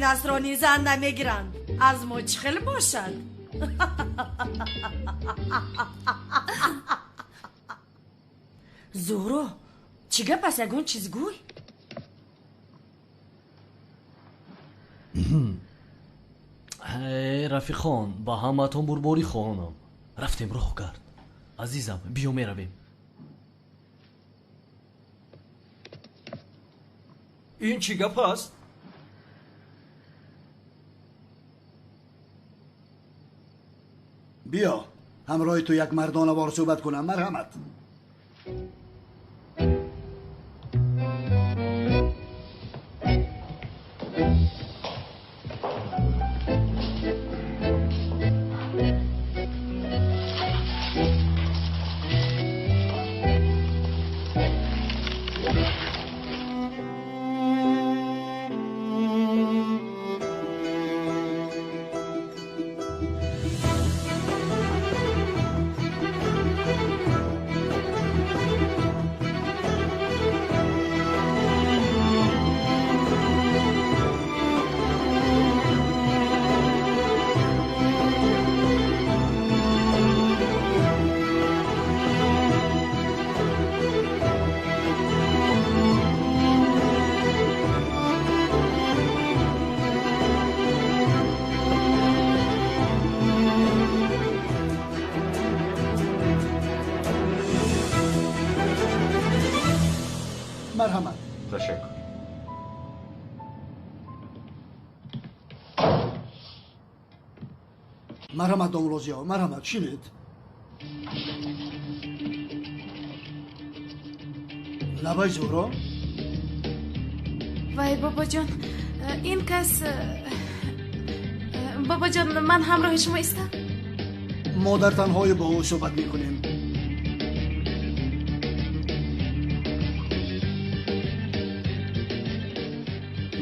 Насронӣ зан намегиранд. Аз мо чӣ хел бошад? Зуҳро, чӣ гап аст? Ягон чиз гӯй. Рафиқон, ба ҳамаатон бурборӣ хоҳонам. Рафтем роҳ кард. Азизам, биё меравем. Ин чӣ гап аст? Биё, ҳамроҳи ту як мардонавор суҳбат кунам. Марҳамат. Марҳамат. Ташаккур. Марҳамат, домулозиё, марҳамат, шинед. Лабай, Зуҳро. Вай, бобоҷон, ин кас, бобоҷон, ман ҳамроҳи шумо истам. Мо дар танҳоӣ бо ӯ суҳбат мекунем.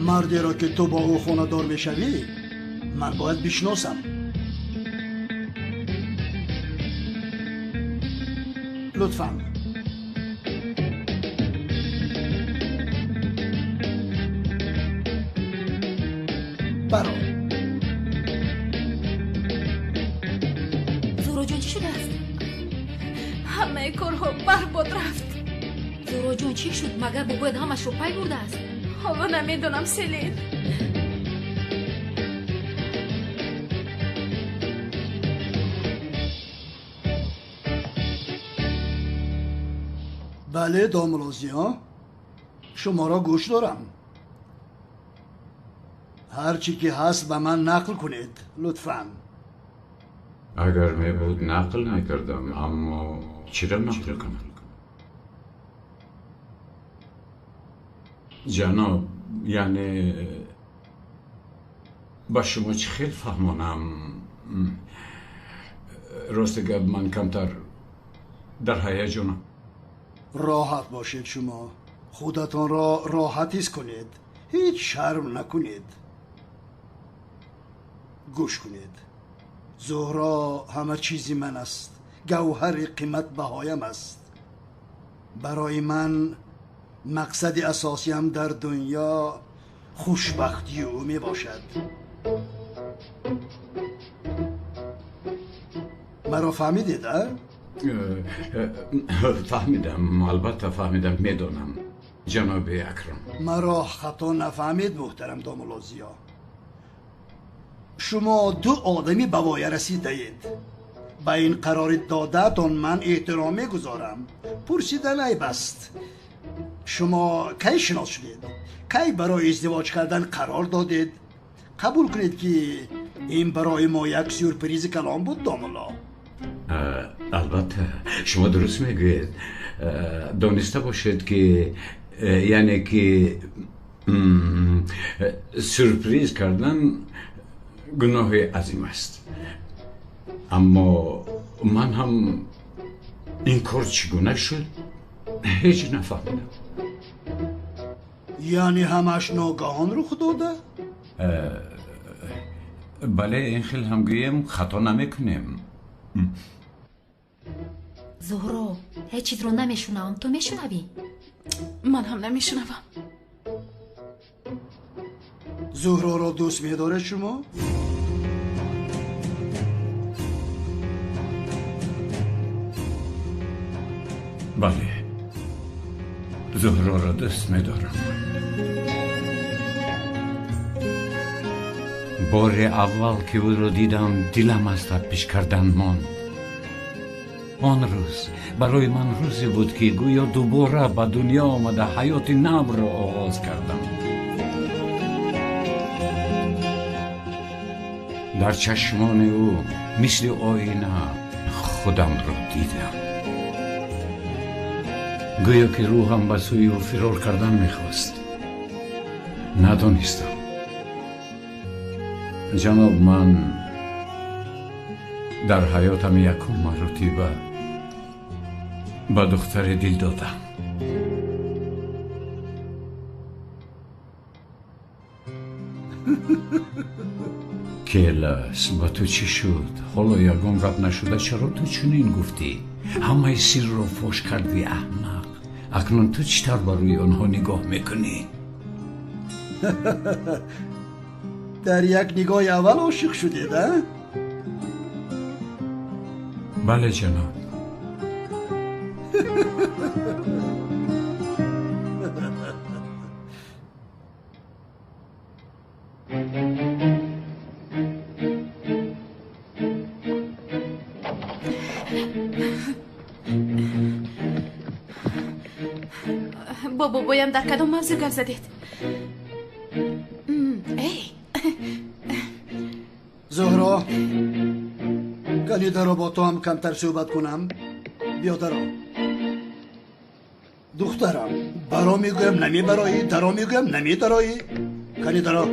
Мардеро, ки ту бо ӯ хонадор мешавӣ, ман бояд бишносам. Лутфан. Баро. Зуҳроҷон, чӣ шудааст? Ҳамаи корҳо барбод рафт. Зуҳроҷон, чӣ шуд? Магар бобоят ҳамашро пай бурдааст? Ҳоло намедонам, Селин. Бале, домулозиё, шуморо гӯш дорам. Ҳар чӣ ки ҳаст, ба ман нақл кунед, лутфан. Агар мебуд, нақл мекардам, аммо чиро нақл кунам? Ҷаноб, яъне ба шумо чӣ хел фаҳмонам? Рости гап, ман камтар дар ҳаяҷонам. Роҳат бошед шумо. Худатонро роҳат ҳис кунед. Ҳеҷ шарм накунед. Гӯш кунед. Зуҳро ҳама чизи ман аст. Гавҳари қиматбаҳоям аст. Барои ман мақсади асосиям дар дунё хушбахтии ӯ мебошад. Маро фаҳмидед, а? Фаҳмидам, албатта фаҳмидам, медонам, ҷаноби Акрам. Маро хато нафаҳмед, муҳтарам домулозиё. Шумо ду одами ба воя расидаед. Ба ин қарори додаатон ман эҳтиром мегузорам. Пурсидан айб аст. Шумо кай шинос шудед? Кай барои издивоҷ кардан қарор додед? Қабул кунед, ки ин барои мо як сюрпризи калон буд, домулло. Албатта, шумо дуруст мегӯед. Дониста бошед, ки яъне ки сюрприз кардан гуноҳи азим аст, аммо ман ҳам ин кор чӣ гуна шуд, ҳеҷ нафаҳмидам. Яъне ҳамаш ногаҳон рух дода? Бале, ин хел ҳам гӯем, хато намекунем. Зуҳро, ҳеҷ чизро намешунавам. Ту мешунавӣ? Ман ҳам намешунавам. Зуҳроро дӯст медоред шумо? Бале, Зуҳроро дӯст медорам. Бори аввал ки ӯро дидам, дилам аз тапиш кардан монд. Он рӯз барои ман рӯзе буд, ки гӯё дубора ба дунё омада ҳаёти навро оғоз кардам. Дар чашмони ӯ мисли оина худамро дидам. Гӯё ки рӯҳам ба сӯи ӯ фирор кардан мехост. Надонистам. Ҷаноб, ман дар ҳаётам якум маротиба ба духтаре дил додам. Келас, ба ту чӣ шуд? Ҳоло ягон гап нашуда, чаро ту чунин гуфтӣ? Ҳамаи сирро фош кардӣ, аҳмақ. Акнун ту чӣ тавр ба рӯи онҳо нигоҳ мекунӣ? Дар як нигоҳи аввал ошиқ шудед, а? Бале, ҷаноб. Бо бобоям дар кадом мавзӯъ гап задед? Эй! Зуҳро, кани даро бо ту ҳам камтар суҳбат кунам. Биё даро. Духтарам, баро мегӯям намебароӣ, даро мегӯям намедароӣ. Кани даро.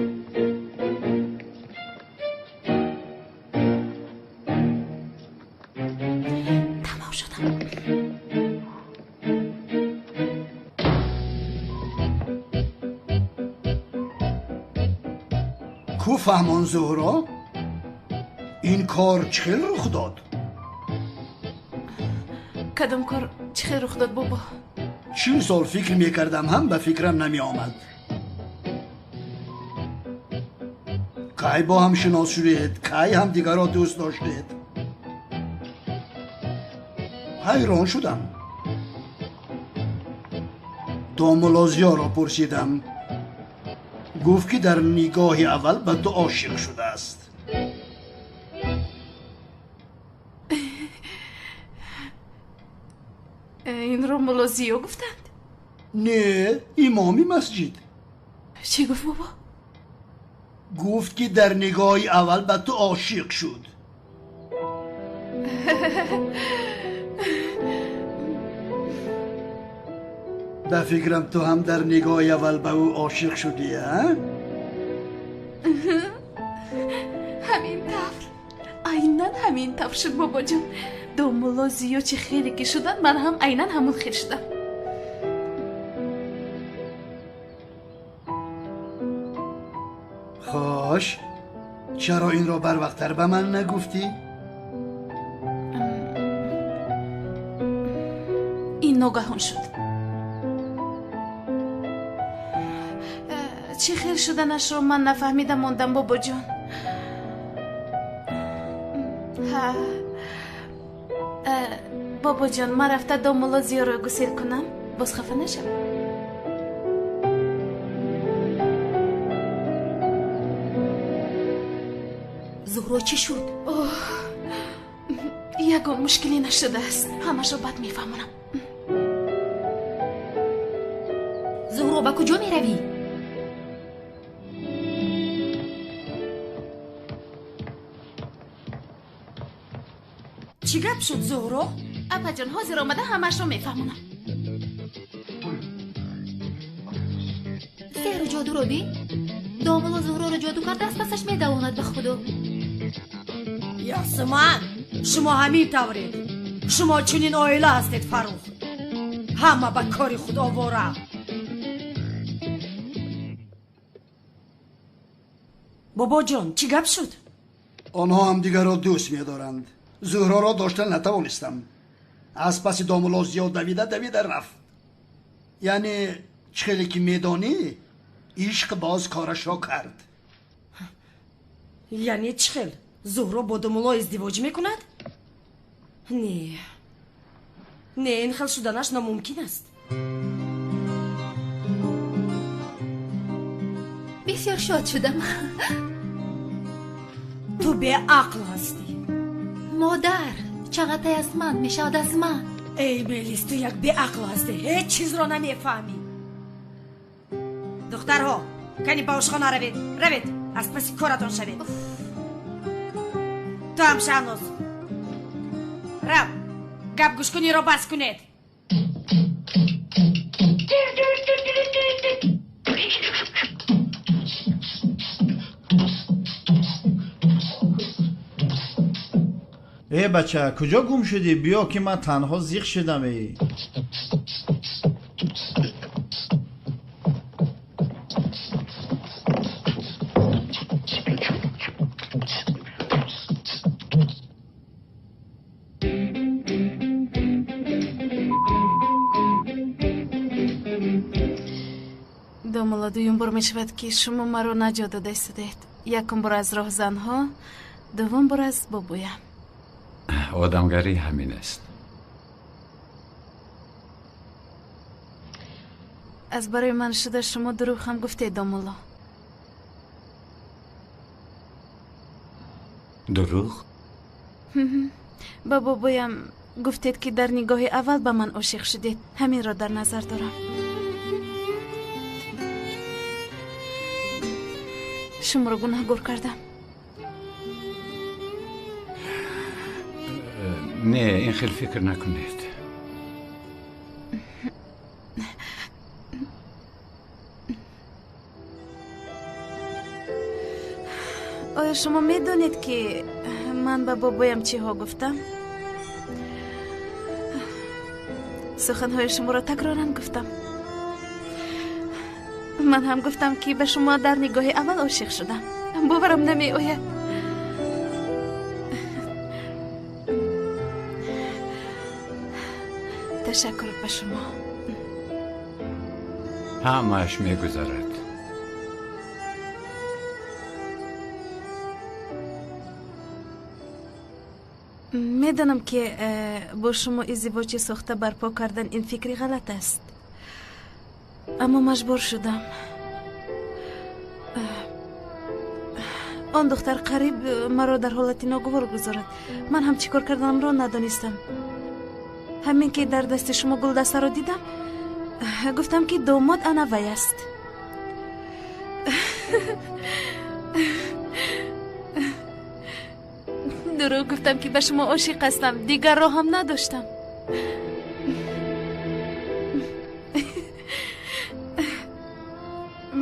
Тамом шудам. Ку фаҳмон, Зуҳро, ин кор чӣ хел рух дод? Кадом кор чӣ хел рух дод, бобо? 40 сол фикр мекардам, ҳам ба фикрам намеомад. Кай бо ҳам шинос шудед? Кай ҳамдигарро дӯст доштед? Ҳайрон шудам. Домулозиёро пурсидам. Гуфт, ки дар нигоҳи аввал ба ту ошиқ шудааст. Инро мулозиё гуфтанд? Не, имоми масҷид. Чӣ гуфт, бобо? Гуфт, ки дар нигоҳи аввал ба ту ошиқ шуд. Ба фикрам, ту ҳам дар нигоҳи аввал ба ӯ ошиқ шудӣ, а? Ҳамин тавр, айнан ҳамин тавр шуд, бобоҷон. Домулло Зиё чӣ хеле ки шуданд, ман ҳам айнан ҳамон хел шудам. Хош, чаро инро барвақттар ба ман нагуфтӣ? Ин ногаҳон шуд. Чӣ хел шуданашро ман нафаҳмида мондам, бобоҷон. Ҳа, бобоҷон, ман рафта домулло Зиёро гусел кунам, боз хафа нашавам. Зуҳро, чӣ шуд? Оҳ, ягон мушкиле нашудааст, ҳамашро баъд мефаҳмонам. Зуҳро, ба куҷо меравӣ? Чӣ гап шуд, Зуҳро? Апаҷон, ҳозир омада ҳамашро мефаҳмонам. Сеҳру ҷодуро бин. Домулло Зуҳроро ҷоду карда, аз пасаш медавонад, ба худо. Ясман, шумо ҳамин тавред. Шумо чунин оила ҳастед, Фаррух. Ҳама ба кори худ овора. Бобоҷон, чӣ гап шуд? Онҳо ҳамдигарро дӯст медоранд. Зуҳроро доштан натавонистам. Аз паси домулло Зиё давида давида рафт. Яъне чӣ хеле ки медонӣ, ишқ боз корашро кард. Яъне чӣ хел? Зуҳро бо домулло издивоҷ мекунад? Не, не, ин хел шуданаш номумкин аст. Бисёр шод шудам. Ту беақл ҳастӣ. Модар, Чағатай аз ман мешавад, аз ман. Эй Мелис, ту як беақл ҳастӣ, ҳеҷ чизро намефаҳмӣ. Духтарҳо, кани ба ошхона равед, равед, аз паси коратон шавед. Ту ҳам, Шаҳноз, рав, гап гӯшкуниро бас кунед. Э бача, куҷо гум шудӣ? Биё, ки ман танҳо зиқ шудам. Э Домулло, дуюм бор мешавад, ки шумо маро наҷот дода истодаед. Якум бор аз роҳзанҳо, дуввум бор аз бобоям. Одамгарӣ ҳамин аст. Аз барои ман шуда шумо дурӯғ ҳам гуфтед, домулло. Дурӯғ? Ба бобоям гуфтед, ки дар нигоҳи аввал ба ман ошиқ шудед. Ҳаминро дар назар дорам. Шуморо гунаҳгор кардам. Не, ин хел фикр накунед. Оё шумо медонед, ки ман ба бобоям чиҳо гуфтам? Суханҳои шуморо такроран гуфтам. Ман ҳам гуфтам, ки ба шумо дар нигоҳи аввал ошиқ шудам. Боварам намеояд. Ташаккур ба шумо. Ҳамааш мегузарад. Медонам, ки бо шумо издивоҷи сохта барпо кардан ин фикри ғалат аст, аммо маҷбур шудам. Он духтар қариб маро дар ҳолати ногувор гузорад. Ман ҳам чӣ кор карданамро надонистам. Ҳамин ки дар дасти шумо гулдастаро дидам, гуфтам, ки домод ана вай аст. Дурӯғ гуфтам, ки ба шумо ошиқ ҳастам. Дигар роҳам надоштам.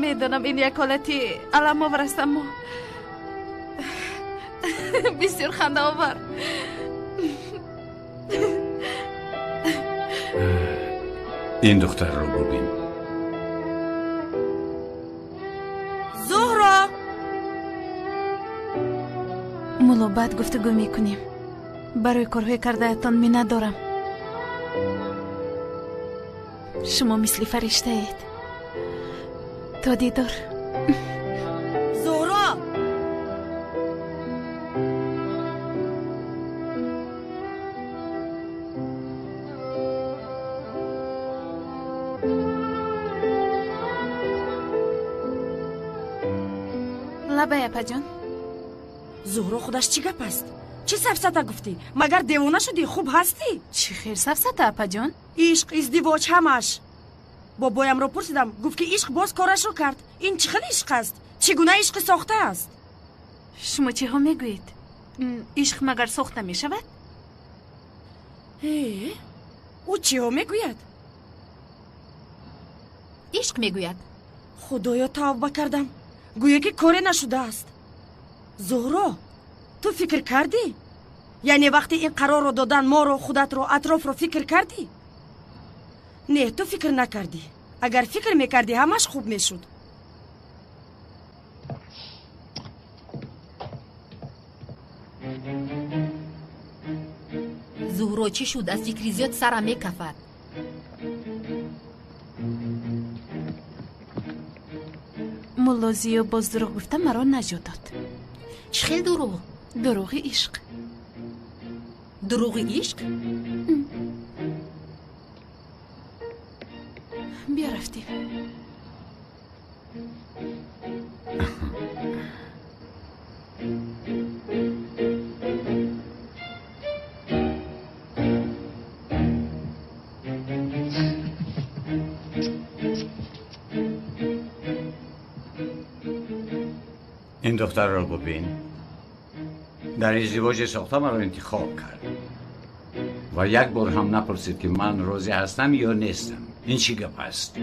Медонам, ин як ҳолати аламовар аст, аммо бисёр хандаовар. Ин духтарро бубин. Зуҳро! Мулло, баъд гуфтугӯ мекунем. Барои корҳои кардаятон миннатдорам. Шумо мисли фариштаед. То дидор. Зуҳро! Лабай, апаҷон. Зуҳро, худаш чӣ гап аст? Чӣ сафсата гуфтӣ? Магар девона шудӣ? Хуб ҳастӣ? Чӣ хел сафсата, апаҷон? Ишқ, издивоҷ, ҳамаш. Бобоямро пурсидам, гуфт, ки ишқ боз корашро кард. Ин чӣ хел ишқ аст? Чӣ гуна ишқи сохта аст? Шумо чиҳо мегӯед? Ишқ магар сохта мешавад? Э, ӯ чиҳо мегӯяд? Ишқ мегӯяд. Худоё, тавба кардам, гӯё ки коре нашудааст. Зуҳро, ту фикр кардӣ? Яъне вақте ин қарорро додан, моро, худатро, атрофро фикр кардӣ? Не, ту фикр накардӣ. Агар фикр мекардӣ, ҳамаш хуб мешуд. Зуҳро, чӣ шуд? Аз фикри зиёд сарам мекафад. Мулло Зиё боз дурӯғ гуфта маро наҷот дод. Чӣ хел дурӯғ? Дурӯғи ишқ. Дурӯғи ишқ? Биё рафтем. Ин духтарро бубин. Дар издивоҷи сохта маро интихоб кард ва як бор ҳам напурсид, ки ман розӣ ҳастам ё нестам. Ин чӣ гап аст?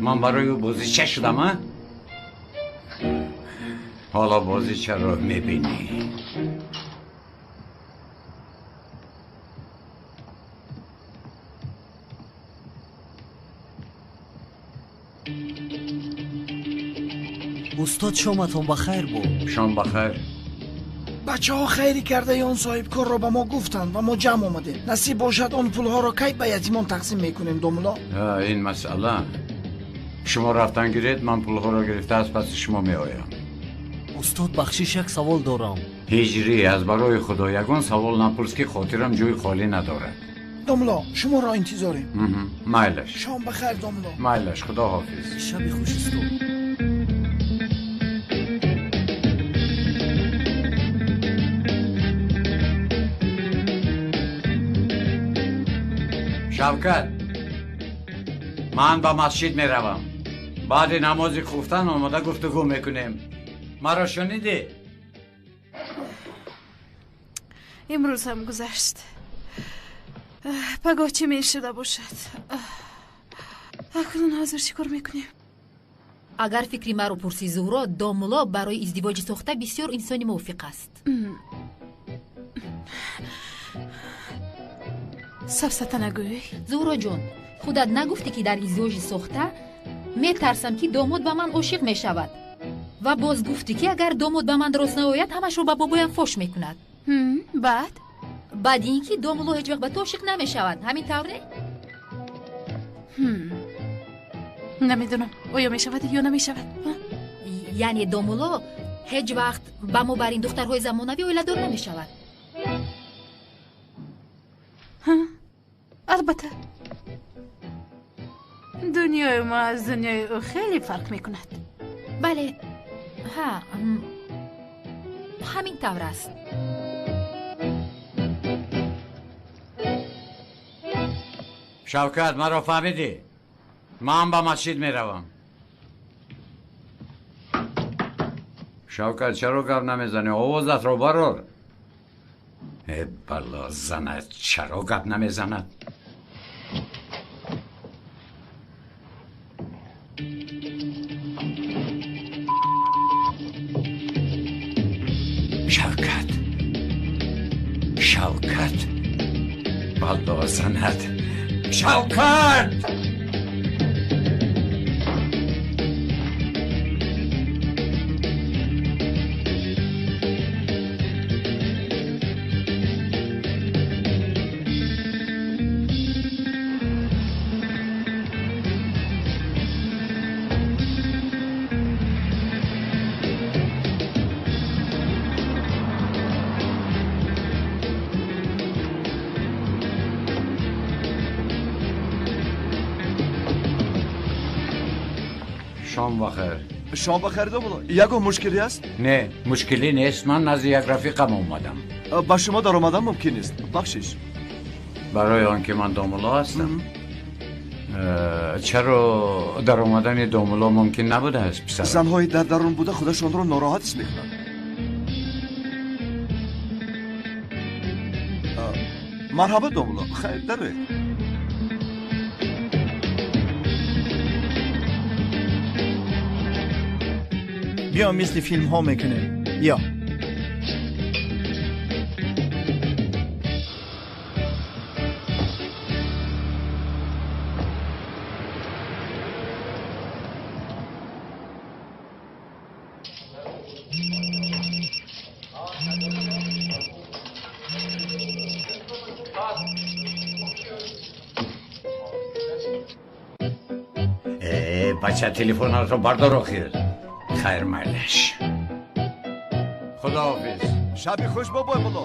Ман барои ӯ бозича шудам, а? Ҳоло бозичаро мебинӣ. Устод, шоматон ба хайр бод. Шом ба хайр. Бачаҳо хайрӣ кардаи он соҳибкорро ба мо гуфтанд ва мо ҷамъ омадем. Насиб бошад, он пулҳоро кай ба ятимон тақсим мекунем, домулло? Ин масъала. Шумо рафтан гиред, ман пулҳоро гирифта аз паси шумо меоям. Устод, бахшиш, як савол дорам. Ҳиҷрӣ, аз барои худо ягон савол напурс, ки хотирам ҷои холӣ надорад. Домулло, шуморо интизорем. Майлаш. Шом ба хайр, домулло. Майлаш, худо ҳофиз. Шаби хуш, устод. Шавкат, ман ба масҷид меравам. Баъди намози хуфтан омода гуфтугӯ мекунем. Маро шунидӣ? Имрӯз ҳам гузашт. Пагоҳ чӣ мешуда бошад? Акнун ҳозир чӣ кор мекунем? Агар фикри маро пурсӣ, Зуҳро, домулло барои издивоҷи сохта бисёр инсони мувофиқ аст. Сафсата нагӯй. Зуҳроҷон, худат нагуфтӣ, ки дар издивоҷи сохта метарсам, ки домод ба ман ошиқ мешавад, ва боз гуфтӣ, ки агар домод ба ман рост наояд, ҳамашро ба бобоям фош мекунад. Баъд? Баъди ин ки домулло ҳеҷ вақт ба ту ошиқ намешавад, ҳамин тавр не? Намедонам, оё мешавад ё намешавад. Яъне домулло ҳеҷ вақт ба мо бар ин духтарҳои замонавӣ оиладор намешавад. Албатта, дунёи мо аз дунёи ӯ хеле фарқ мекунад. Бале, ҳа, ҳамин тавр аст. Шавкат, маро фаҳмидӣ? Ман ба масҷид меравам. Шавкат, чаро гап намезанӣ? Овозатро барор. Э, бало занат, чаро гап намезанад? Шавкат, Шавкат, бало занат, Шавкат! Шом бахайр. Шом бахайр, домулло. Ягон мушкилӣ аст? Не, мушкилӣ нест. Ман назди як рафиқам омадам. Ба шумо даромадан мумкин нест. Бахшиш. Барои он ки ман домулло ҳастам. Чаро даромадани домулло мумкин набудааст, писарам? Занҳои дар дарун буда худашонро нороҳат ҳис мекунанд. Марҳаба, домулло. Хайр, дароед. Биё, мисли филмҳо мекунем. Биё. Э, бача, телефонатро бардор охир. Хайр, майлаш. Худоҳофиз. Шаби хуш, бобои мулло.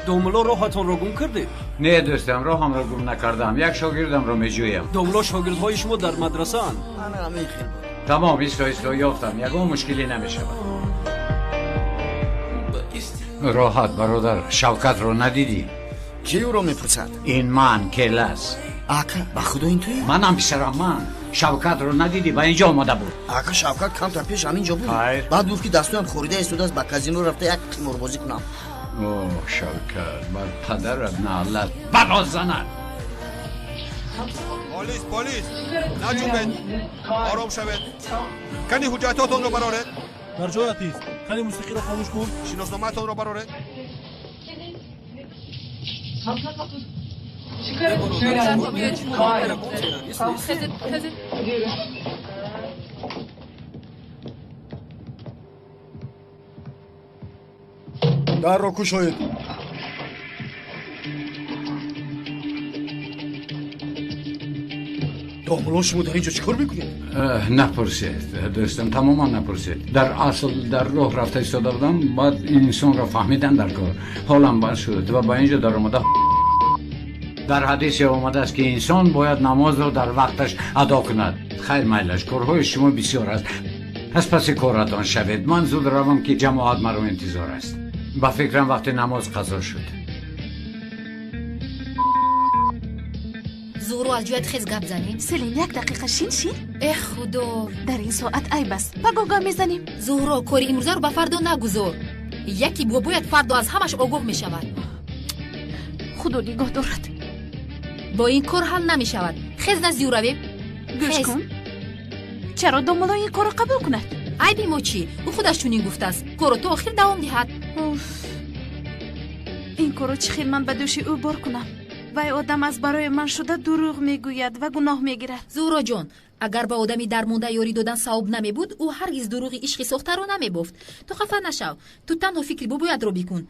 Домулло, роҳатонро гум кардед? Не, дӯстам, роҳамро гум накардам. Як шогирдамро меҷӯям. Домулло, шогирдҳои шумо дар мадрасаанд. Тамом, исто, исто, ёфтам. Ягон мушкилӣ намешавад. Роҳат, бародар, Шавкатро надидӣ? Кӣ ӯро мепурсад? Ин ман, Келас. Ака, ба худо ин туӣ? Манам, писарам, ман. Шавкатро надидӣ? Ба инҷо омада буд. Ака, Шавкат камтар пеш ҳамин ҷо буд. Баъд гуфт, ки дастуям хорида истодааст, ба казино рафта як қиморбозӣ кунам. О, Шавкат, бар падарат наълат бало занад. Полис, полис, наҷунбед, ором шавед. Кани ҳуҷҷатҳотонро бароред. Дар ҷоят ист. Кани мусиқиро хомӯш кун. Шиносномаатонро бароред. Дарро кушоед. Домулло, шумо дар ин ҷо чӣ кор мекунед? Напурсед, дӯстам, тамоман напурсед. Дар асл дар роҳ рафта истода будам, баъд инсонро фаҳмидан дар кор. Ҳолам бад шуд ва ба ин ҷо даромада. Дар ҳадисе омадааст, ки инсон бояд намозро дар вақташ адо кунад. Хайр, майлаш, корҳои шумо бисёр аст. Аз паси коратон шавед. Ман зуд равам, ки ҷамоат маро интизор аст. Ба фикрам, вақти намоз қазо шуд. Зуҳро, аз ҷоят хез, гап занем. Селин, як дақиқа шин, шин. Эҳ, худо, дар ин соат айб аст. Пагоҳ гап мезанем. Зуҳро, кори имрӯзаро ба фардо нагузор. Яке бобоят фардо аз ҳамаш огоҳ мешавад. Худо нигоҳ дорад. Бо ин кор ҳал намешавад. Хез, назди ӯ равем. Гӯш кун, чаро домулло ин корро қабул кунад? Айби мо чӣ? Ӯ худаш чунин гуфтааст, корро то охир давом диҳад. Ин корро чӣ хел ман ба дӯши ӯ бор кунам? Вай одам аз барои ман шуда дурӯғ мегӯяд ва гуноҳ мегирад. Зуҳроҷон, агар ба одами дармонда ёрӣ додан савоб намебуд, ӯ ҳаргиз дурӯғи ишқи сохтаро намебофт. Ту хафа нашав, ту танҳо фикри бобоятро бикун.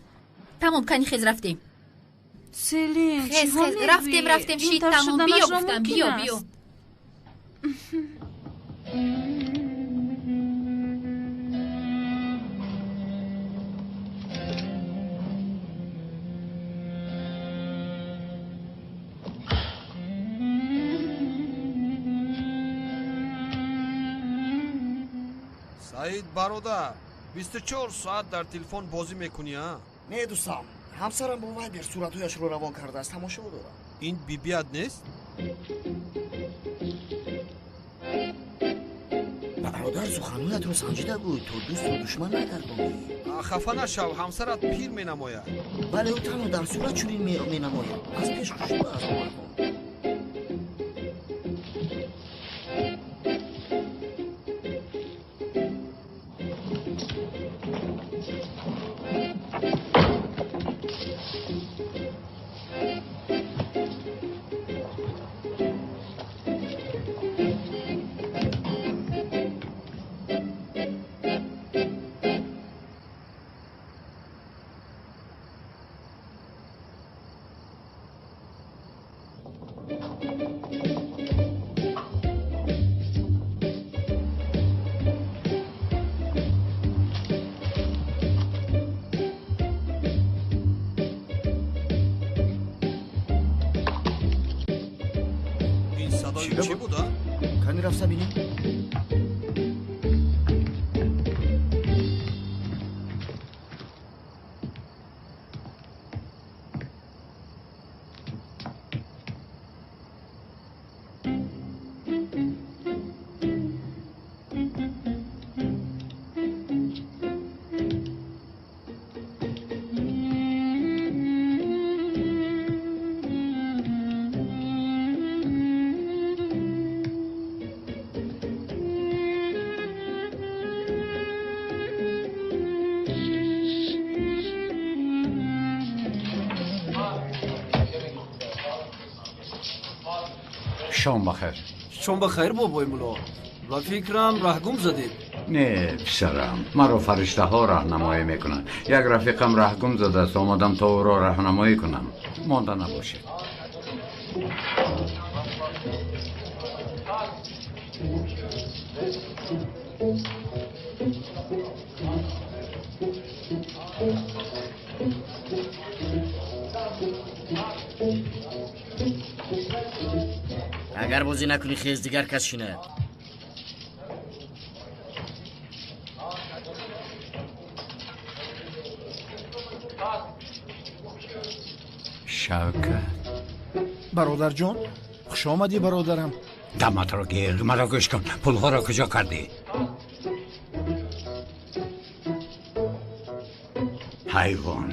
Тамом, кани, хез, рафтем. Селин, хез, хез, рафтем, рафтем, шид, тамом, биё гуфтам, биё, биё. Саид бародар, 24 соат дар телефон бозӣ мекунӣ, а? Не, дӯстам, ҳамсарам бо вайбер суратҳояшро равон кардааст, тамошо дорам. Ин бибият нест? Бародар, суханҳоятро санҷида гӯй, то дӯстро душман нагардонӣ. Хафа нашав, ҳамсарат пир менамояд. Бале, ӯ танҳо дар сурат чунин менамояд. Аз пеш хушрӯ аст. Чӣ буда? Кани рафта бинем. Шом бахайр. Шом бахайр, бобои мулло. Ба фикрам раҳгум задед. Не, писарам, маро фариштаҳо раҳнамоӣ мекунанд. Як рафиқам раҳгум задааст, омадам то ӯро раҳнамоӣ кунам. Монда набошед. Агар бозӣ накунӣ, хез, дигар кас шинад. Шавкат. Бародарҷон, хуш омадӣ, бародарам. Даматро гир, маро гӯш кун. Пулҳоро куҷо кардӣ? Ҳайвон,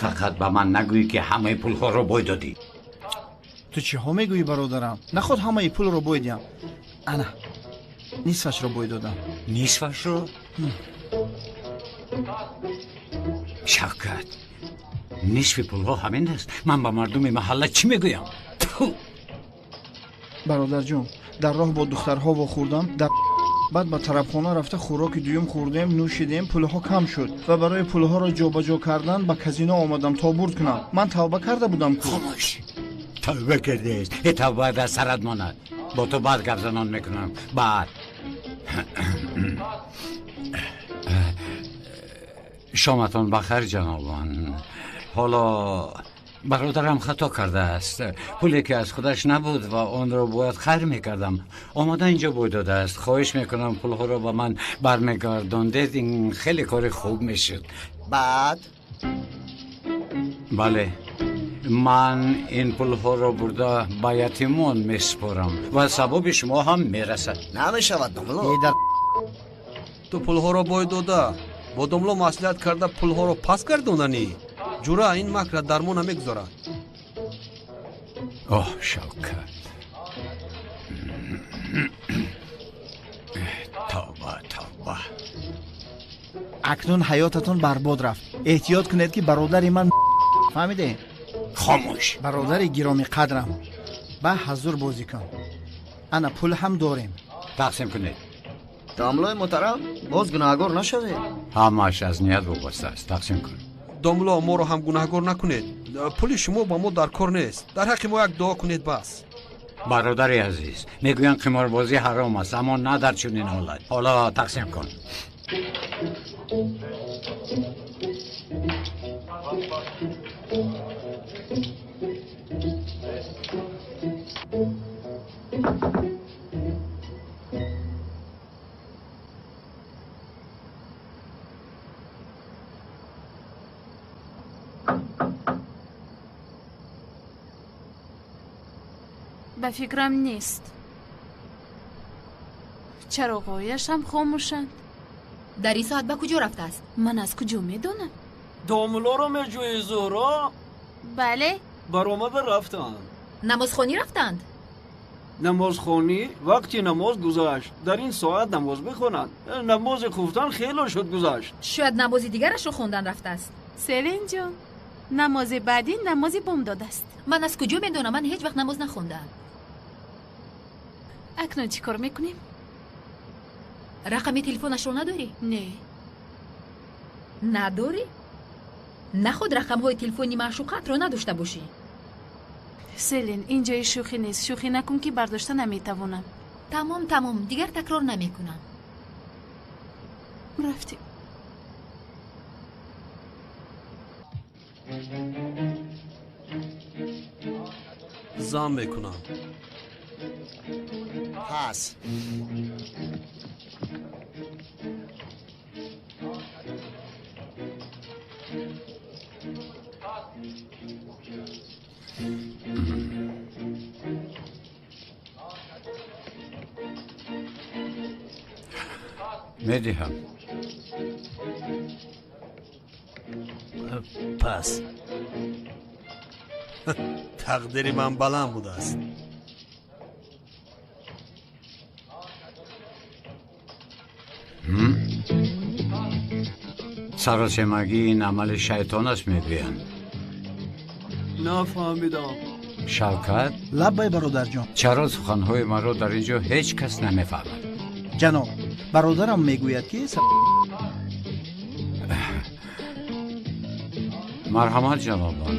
фақат ба ман нагӯӣ, ки ҳамаи пулҳоро бой додӣ. Ту чиҳо мегӯӣ, бародарам? Наход ҳамаи пулро бой диҳам. Ана, нисфашро бой додам. Нисфашро? Шавкат, нисфи пулҳо ҳамин аст. Ман ба мардуми маҳалла чӣ мегӯям? Бародарҷон, дар роҳ бо духтарҳо вохӯрдам. Дар баъд ба тарабхона рафта хӯроки дуюм хӯрдем, нӯшидем, пулҳо кам шуд ва барои пулҳоро ҷобаҷо кардан ба казино омадам то бурд кунам. Ман тавба карда будам ку. Хомӯш! Тавба кардест. Э, тавба дар сарат монад. Бо ту баъд гапзанон мекунам. Баъд. Шоматон бахайр, ҷанобон. Ҳоло бародарам хато кардааст. Пуле ки аз худаш набуд ва онро бояд хайр мекардам, омада инҷо бой додааст. Хоҳиш мекунам, пулҳоро ба ман бармегардондед, ин хеле кори хуб мешуд. Баъд? Бале, ман ин пулҳоро бурда ба ятимон месупорам ва савоби шумо ҳам мерасад. Намешавад, домло. Ту пулҳоро бой дода, бо домло маслиҳат карда пулҳоро пас гардонданӣ? Ҷура, ин макра дар мо намегузорад. Оҳ, Шавкат, тавба, тавба. Акнун ҳаётатон барбод рафт. Эҳтиёт кунед, ки бародари ман, фаҳмиде? Хомӯш! Бародари гиромиқадрам, ба ҳазур бозӣ кун. Ана, пул ҳам дорем. Тақсим кунед. Домлои муҳтарам, боз гунаҳгор нашавед. Ҳамааш аз ният вобаста аст. Тақсим кун. Домло, моро ҳам гунаҳгор накунед. Пули шумо ба мо дар кор нест. Дар ҳаққи мо як дуо кунед, бас. Бародари азиз, мегӯянд қиморбозӣ ҳаром аст, аммо на дар чунин ҳолат. Ҳоло тақсим кун. Ба фикрам, нест. Чароғҳояшам хомӯшанд. Дар ин соат ба куҷо рафтааст? Ман аз куҷо медонам? Домулоро меҷӯӣ, Зуҳро? Бале. Баромада рафтанд. Намозхонӣ рафтанд? Намозхонӣ? Вақти намоз гузашт. Дар ин соат намоз мехонанд? Намози хуфтан хело шуд гузашт. Шояд намози дигарашро хондан рафтааст. Селинҷон, намози баъдӣ намози бомдод аст. Ман аз куҷо медонам? Ман ҳеҷ вақт намоз нахондаам. Акнун чӣ кор мекунем? Рақами телефонашро надорӣ? Не. Надорӣ? Наход рақамҳои телефони маъшуқатро надошта бошӣ. Селин, ин ҷои шӯхӣ нест. Шӯхӣ накун, ки бардошта наметавонам. Тамом, тамом, дигар такрор намекунам. Рафтем. Зам мекунам. Пас. Медиҳам. Пас. Тақдири ман баланд будааст. Саросемагӣ ин амали шайтон аст, мегӯянд. Нафаҳмидам. Шавкат. Лаббай, бародарҷон. Чаро суханҳои маро дар ин ҷо ҳеҷ кас намефаҳмад? Ҷаноб, бародарам мегӯяд ки Марҳамат, ҷанобон.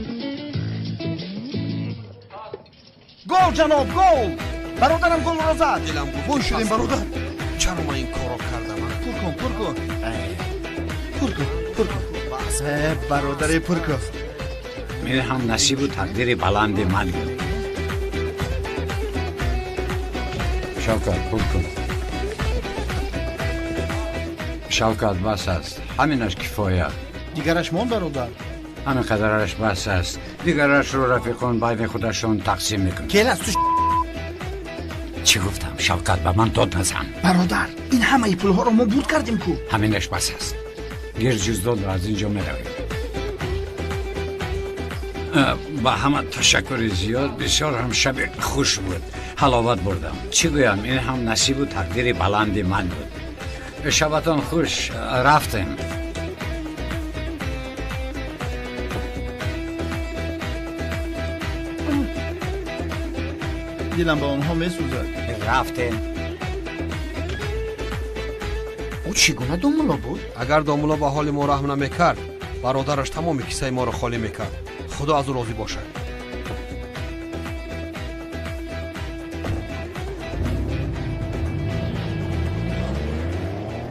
Гол, ҷаноб, гол! Бародарам голро зад. Бой шудем, бародар. Чаро ман ин корро кардам? Пур кун, пур кун. Пур кун, пур кун. Бародаре, пур кун. Ин ҳам насибу тақдири баланди ман буд. Шавкат, пур кун. Шавкат, бас аст. Ҳаминаш кифоя. Дигараш мон, бародар. Ҳамин қадараш бас аст. Дигарашро рафиқон байни худашон тақсим мекунанд. Келас ту. Чӣ гуфтам, Шавкат, ба ман дод назан. Бародар, ин ҳамаи пулҳоро мо бурд кардем ку. Ҳаминаш бас аст. Гир ҷуздонро, аз ин ҷо меравем. Ба ҳама ташаккури зиёд. Бисёр ҳам шаби хуш буд, ҳаловат бурдам. Чӣ гӯям, ин ҳам насибу тақдири баланди ман буд. Шабатон хуш, рафтем. Дилам ба онҳо месӯзад. Рафтем. Ӯ чӣ гуна домулло буд? Агар домулло ба ҳоли мо раҳм намекард, бародараш тамоми киссаи моро холӣ мекард. Худо аз ӯ розӣ бошад.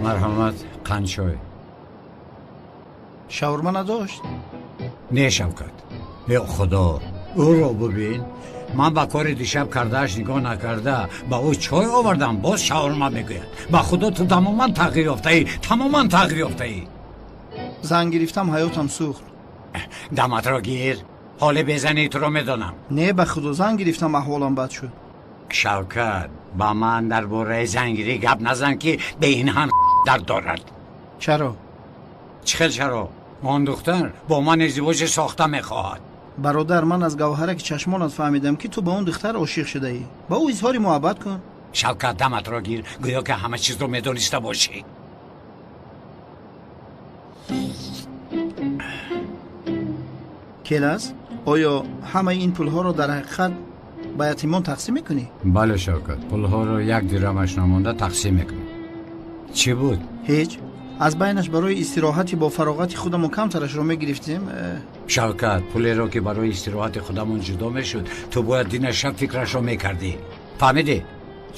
Марҳамат, қандчой. Шаурма надошт? Не, Шавкат. Э Худо, ӯро бубин. Ман ба кори дишаб кардааш нигоҳ накарда ба ӯ чой овардам, боз шаурма мегӯяд. Ба Худо, ту тамоман тағйир ёфтаӣ, тамоман тағйир ёфтаӣ. Зан гирифтам, ҳаётам сӯхт. Даматро гир, ҳоле безанӣ туро медонам. Не, ба Худо, зан гирифтам, аҳволам бад шуд. Шавкат, ба ман дар бораи зангирӣ гап назан, ки бе ин ҳам дард дорад. Чаро? Чӣ хел чаро? Он духтар бо ман издивоҷи сохта мехоҳад. Бародар, ман аз гавҳараки чашмонат фаҳмидам, ки ту ба он духтар ошиқ шудаӣ. Ба ӯ изҳори муҳаббат кун. Шавкат, даматро гир, гӯё ки ҳама чизро медониста бошӣ. Келас, оё ҳамаи ин пулҳоро дар ҳақиқат ба ятимон тақсим мекунӣ? Бале, Шавкат, пулҳоро як дирамаш намонда тақсим мекунам. Чӣ буд? Ҳеҷ. Аз байнаш барои истироҳати бо фароғати худамон камтарашро мегирифтем. Шавкат, пулеро ки барои истироҳати худамон ҷудо мешуд, ту бояд дина шаб фикрашро мекардӣ. Фаҳмидӣ?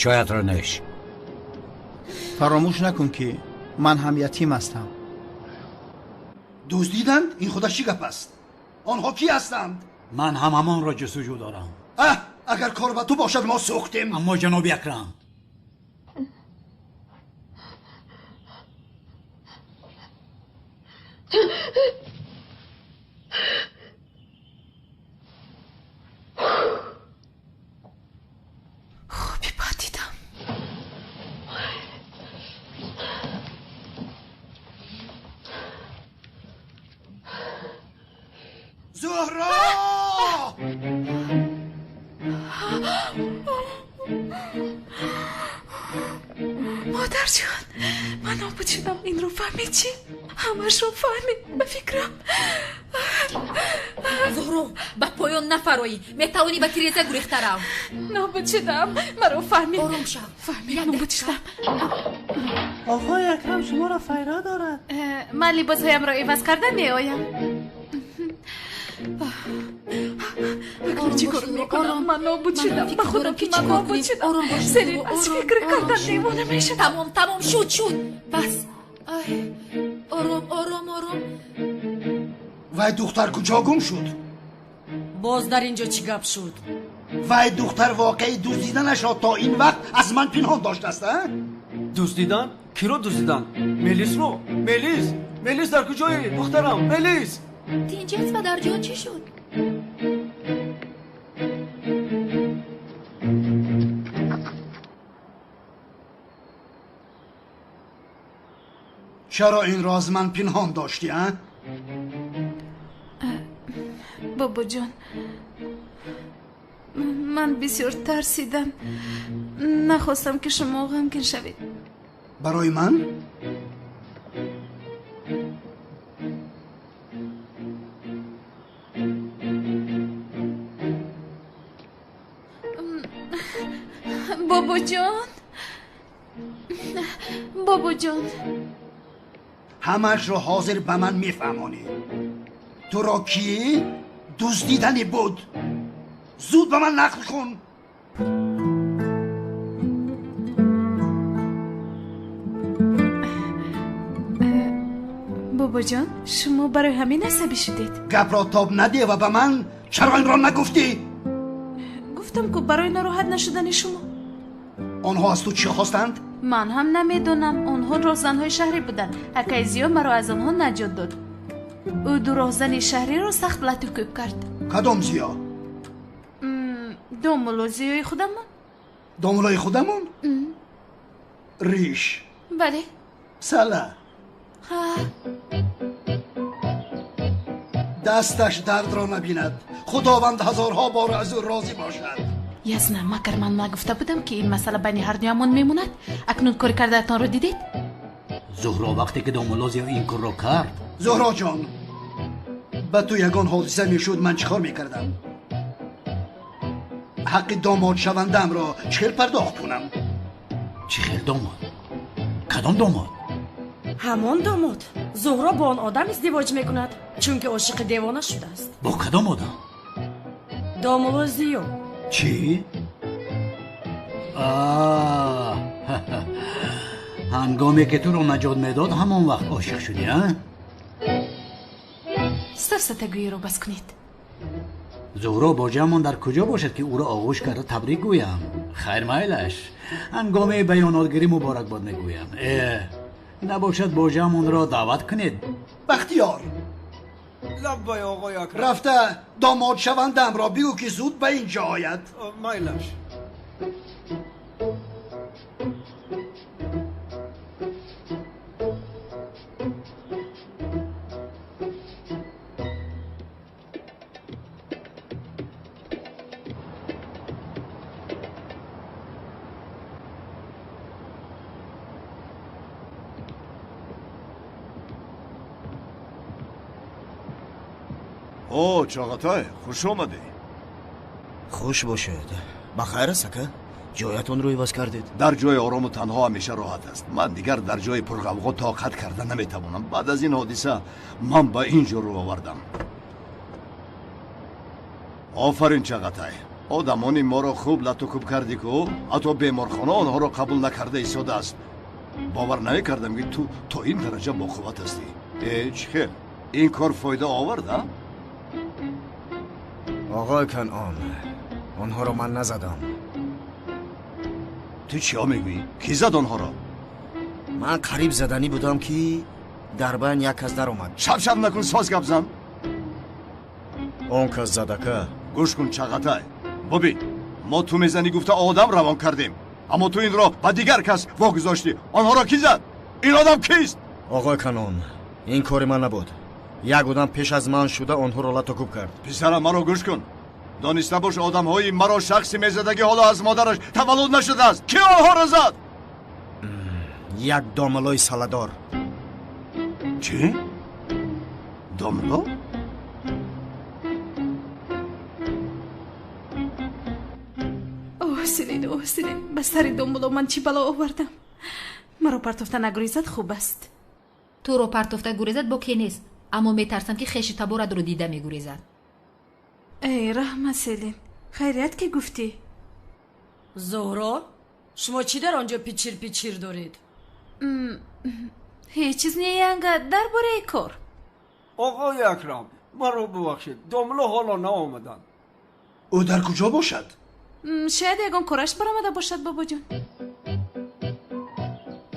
Чоятро нӯш. Фаромӯш накун, ки ман ҳам ятим ҳастам. Дуздиданд? Ин худаш чӣ гап аст? Онҳо кӣ ҳастанд? Ман ҳам ҳамонро ҷустуҷӯ дорам. Аҳ, агар кор ба ту бошад, мо сӯхтем. Аммо ҷаноби Акрам, Хоби бад дидам. Зуҳро! Модарҷон, ман нобуд шудам. Инро фаҳмид чӣ? Ҳамашро фаҳмид, ба фикрам. Зуҳро, ба поён нафароӣ, метавонӣ ба тиреза гурехта рав. Нобуд шудам, маро фаҳмид. Ором шав. Фаҳмид, нобуд шудам. Оқои Акрам шуморо файро дорад. Ман либосҳоямро иваз карда меоям. Акнун чӣ кор мекунам? Ман нобуд шудам. Ба худо, ки ман нобуд шудам. Селин, аз фикр кардан девона мешавам. Тамом, тамом, шуд, шуд, бас. Ором, ором, ором. Вай духтар куҷо гум шуд? Боз дар ин ҷо чӣ гап шуд? Вай духтар воқеи дуздиданашро то ин вақт аз ман пинҳон доштааст, а? Дуздидан? Киро дуздидан? Мелисро? Мелис, Мелис, дар куҷоӣ, духтарам? Мелис! Тинҷ аст, падарҷон, чӣ шуд? Чаро инро аз ман пинҳон доштӣ, а? Бобоҷон, ман бисёр тарсидам, нахостам, ки шумо ғамгин шавед. Барои ман? Бобоҷон, Бобоҷон, ҳамаашро ҳозир ба ман мефаҳмонӣ. Туро кӣ дуздидани буд? Зуд ба ман нақл кун. Бобоҷон, шумо барои ҳамин асабӣ шудед? Гапро тоб надеҳ ва ба ман чаро инро нагуфтӣ? Гуфтам ку барои нороҳат нашудани шумо. Онҳо аз ту чӣ хостанд? Ман ҳам намедонам. Онҳо роҳзанҳои шаҳрӣ буданд. Акаи Зиё маро аз онҳо наҷот дод. Ӯ ду роҳзани шаҳриро сахт лату кӯб кард. Кадом Зиё? Домулло Зиёи худамон. Домуллои худамон? Риш? Бале. Сала? Ҳа. Дасташ дардро набинад. Худованд ҳазорҳо бор аз ӯ розӣ бошад. Ясна, магар ман нагуфта будам, ки ин масъала байни ҳардуямон мемонад? Акнун кори кардаатонро дидед? Зуҳро, вақте ки домулло Зиё ин корро кард. Зуҳро ҷон, ба ту ягон ҳодиса мешуд, ман чӣ кор мекардам? Ҳаққи домодшавандаамро чӣ хел пардохт кунам? Чӣ хел домод? Кадом домод? Ҳамон домод. Зуҳро бо он одам издивоҷ мекунад, чунки ошиқи девона шудааст. Бо кадом одам? Домулло Зиё. Чӣ? Ҳангоме ки туро наҷот медод, ҳамон вақт ошиқ шудӣ, а? Сафсатагӯиро бас кунед. Зуҳро боҷаамон дар куҷо бошад, ки ӯро оғӯш карда табрик гӯям? Хайр, майлаш. Ҳангоми баёнотгирӣ муборакбод мегӯям. Набошад боҷаамонро даъват кунед. Бахтиёр, лаббай оғои Акрам. Рафта домодшавандаамро бигӯ, ки зуд ба ин ҷо ояд. Майлаш. О, Чоғатай, хуш омадӣ. Хуш бошед. Ба хайр аст, ака? Ҷоятонро иваз кардед? Дар ҷои орому танҳо ҳамеша роҳат аст. Ман дигар дар ҷои пурғавғо тоқат карда наметавонам. Баъд аз ин ҳодиса ман ба ин ҷо рӯ овардам. Офарин, Чоғатай. Одамони моро хуб лату кӯб кардӣ ку, ҳатто беморхона онҳоро қабул накарда истодааст. Бовар намекардам, ки ту то ин дараҷа боқувват ҳастӣ. Э, чӣ хел? Ин кор фоида овард, а? Оғои Канъон, онҳоро ман назадам. Ту чиҳо мегӯӣ? Кӣ зад онҳоро? Ман қариб заданӣ будам, ки дар байн як кас даромад. Шабшаб накун, соз гап зан. Он кас задака. Гӯш кун, Чағатай, бубин, мо ту мезанӣ гуфта одам равон кардем, аммо ту инро ба дигар кас вогузоштӣ. Онҳоро кӣ зад? Ин одам кист? Оғои Канъон, ин кори ман набуд. Як одам пеш аз ман шуда онҳоро лату кӯб кард. Писарам, маро гӯш кун. Дониста бош, одамҳои маро шахси мезадагӣ ҳоло аз модараш таваллуд нашудааст. Кӣ онҳоро зад? Як домуллои саладор. Чӣ? Домулло? Оҳ, Селин, оҳ, Селин, ба сари домулло ман чӣ бало овардам? Маро партофта нагурезад хуб аст. Туро партофта гурезад боке нест, аммо метарсам, ки хеши таборатро дида мегурезад. Эй, раҳмат, Селин, хайрият ки гуфтӣ. Зуҳро, шумо чӣ дар он ҷо пичир пичир доред? Ҳеҷ чиз не, янга, дар бораи кор. Оғои Акрам, маро бубахшед, домулло ҳоло наомаданд. Ӯ дар куҷо бошад? Шояд ягон кораш баромада бошад, бобоҷон.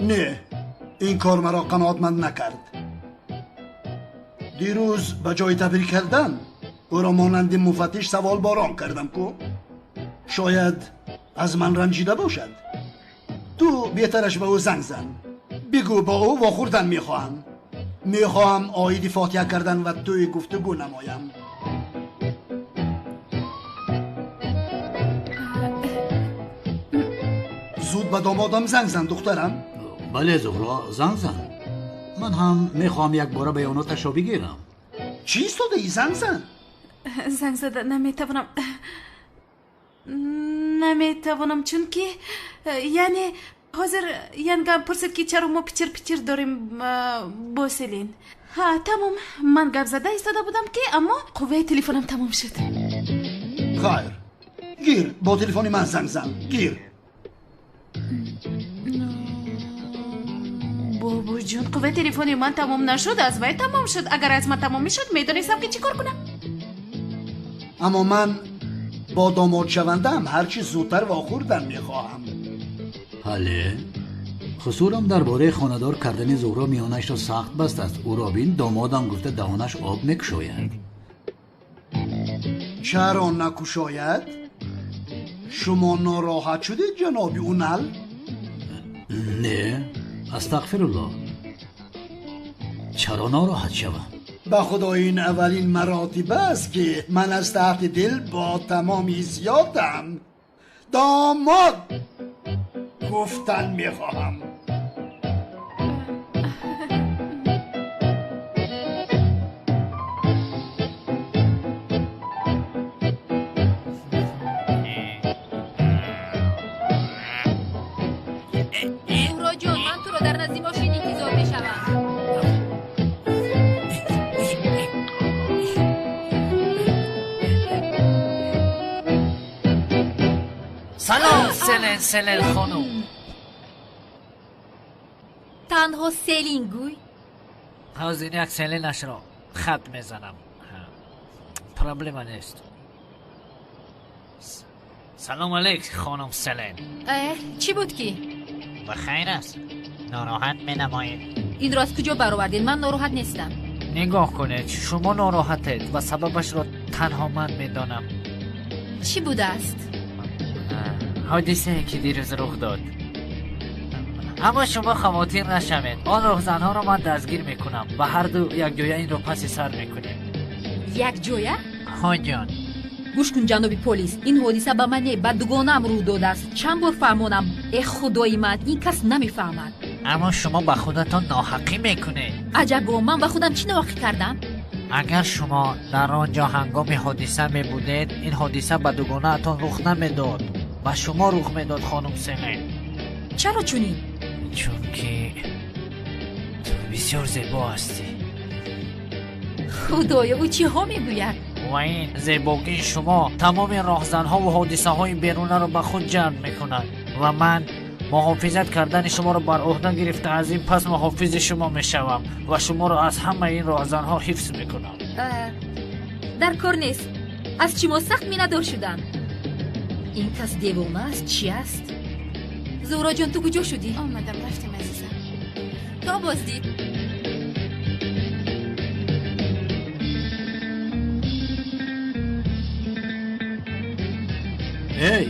Не, ин кор маро қаноатманд накард. Дирӯз ба ҷои табрик кардан ӯро монанди муфаттиш саволборон кардам ку. Шояд аз ман ранҷида бошад. Ту беҳтараш ба ӯ занг зан, бигӯ бо ӯ вохӯрдан мехоҳам. Мехоҳам оиди фотиҳа кардан ва тӯи гуфтугӯ намоям. Зуд ба домодам занг зан, духтарам. Бале, Зуҳро, занг зан. Ман ҳам мехоҳам якбора баёноташро бигирам. Чӣ истодаӣ? Занг зан. Занг зада наметавонам, наметавонам, чунки яъне Ҳозир янгам пурсид, ки чаро мо пичир пичир дорем бо Селин. Ҳа, тамом. Ман гап зада истода будам, ки аммо қувваи телефонам тамом шуд. Хайр, гир, бо телефони ман занг зан, гир. Бобоҷон, қувваи телефони ман тамом нашуд, аз вай тамом шуд. Агар аз ман тамом мешуд, медонистам, ки чӣ кор кунам. Аммо ман бо домодшавандаам ҳарчи зудтар вохӯрдан мехоҳам. Ҳале, хусурам дар бораи хонадор кардани Зуҳро миёнашро сахт бастааст. Ӯро бин, домодам гуфта даҳонаш об мекушояд. Чаро накушояд? Шумо нороҳат шудед, ҷаноби Унал? Не, астағфируллоҳ. Чаро нороҳат шавам? Ба худо, ин аввалин маротиба аст, ки ман аз таҳти дил бо тамоми ҳиссиётам домод гуфтан мехоҳам. Зуҳроҷон, ман туро дар назди мошин интизор мешавам. Салом, Селен, Селен хонум. Танҳо Селин гӯй. Ҳозир як Селенашро хат мезанам, проблема нест. Салом алейк, хонум Селен. Чӣ буд ки? Ба хайр аст, нороҳат менамоед. Инро аз куҷо баровардед? Ман нороҳат нестам. Нигоҳ кунед, шумо нороҳатед ва сабабашро танҳо ман медонам. Чӣ будааст? Ҳодисае, ки дирӯз рух дод. Аммо шумо хавотир нашавед, он роҳзанҳоро ман дастгир мекунам ва ҳарду якҷоя инро паси сар мекунем. Якҷоя? Ҳо ҷон. Гӯш кун, ҷаноби полис, ин ҳодиса ба ман не, ба дугонаам рӯ додааст. Чанд бор фаҳмонам? Э, худои ман, ин кас намефаҳмад. Аммо шумо ба худатон ноҳақӣ мекунед. Аҷабо, ман ба худам чӣ ноҳақӣ кардам? Агар шумо дар он ҷо ҳангоми ҳодиса мебудед, ин ҳодиса ба дугонаатон рух намедод, ба шумо рух медод, хонум Селен. Чаро чунин? Чунки ту бисёр зебо ҳастӣ. Худоё, ӯ чиҳо мегӯяд? Ва ин зебогии шумо тамоми роҳзанҳову ҳодисаҳои берунаро ба худ ҷалб мекунад ва ман муҳофизат кардани шуморо бар ӯҳда гирифта, аз ин пас муҳофизи шумо мешавам ва шуморо аз ҳамаи ин роҳзанҳо ҳифз мекунам. Дар кор нест, аз шумо сахт миннатдор шудам. Ин кас девона аст, чӣ аст? Зуҳроҷон, ту куҷо шудӣ? Омадам, рафтем, азизам. То боздид. Эй,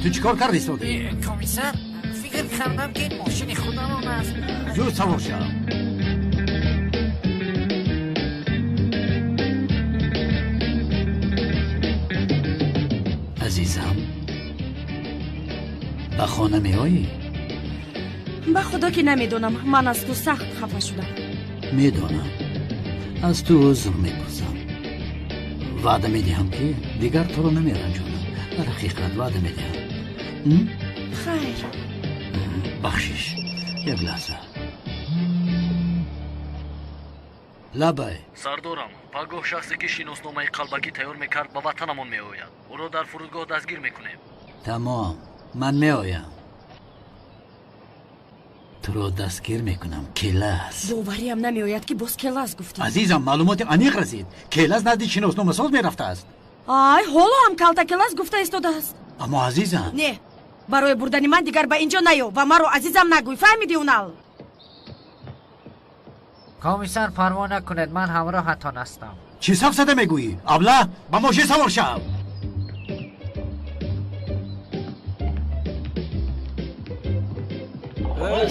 ту чӣ кор карди истоди? Комиссар, фикр кардам, ки мошини худамон аст. Зуд савор шав. Азизам, ба хона меоӣ? Ба худо, ки намедонам. Ман аз ту сахт хафа шудам. Медонам, аз ту узр мепурсам. Ваъда медиҳам, ки дигар туро намеранҷонам. Дар ҳақиқат ваъда медиҳам. Хайр. Бахшиш, як лаҳза. Лабай. Сардорам, пагоҳ шахсе, ки шиносномаи қалбакӣ тайёр мекард, ба ватанамон меояд. Ӯро дар фурудгоҳ дастгир мекунем. Тамом, ман меоям, туро дастгир мекунам, Келас. Бовариам намеояд, ки боз Келас гуфтӣ. Азизам, маълумоти аниқ расид, Келас назди шиносномасоз мерафтааст. Ай, ҳоло ҳам калта Келас гуфта истодааст. Аммо, азизам. Не, барои бурдани ман дигар ба инҷо наё ва маро азизам нагӯй, фаҳмидӣ, Унал? Комиссар, парво накунед, ман ҳамроҳатон ҳастам. Чӣ сафсата мегӯӣ, абла? Ба мошин савор шав.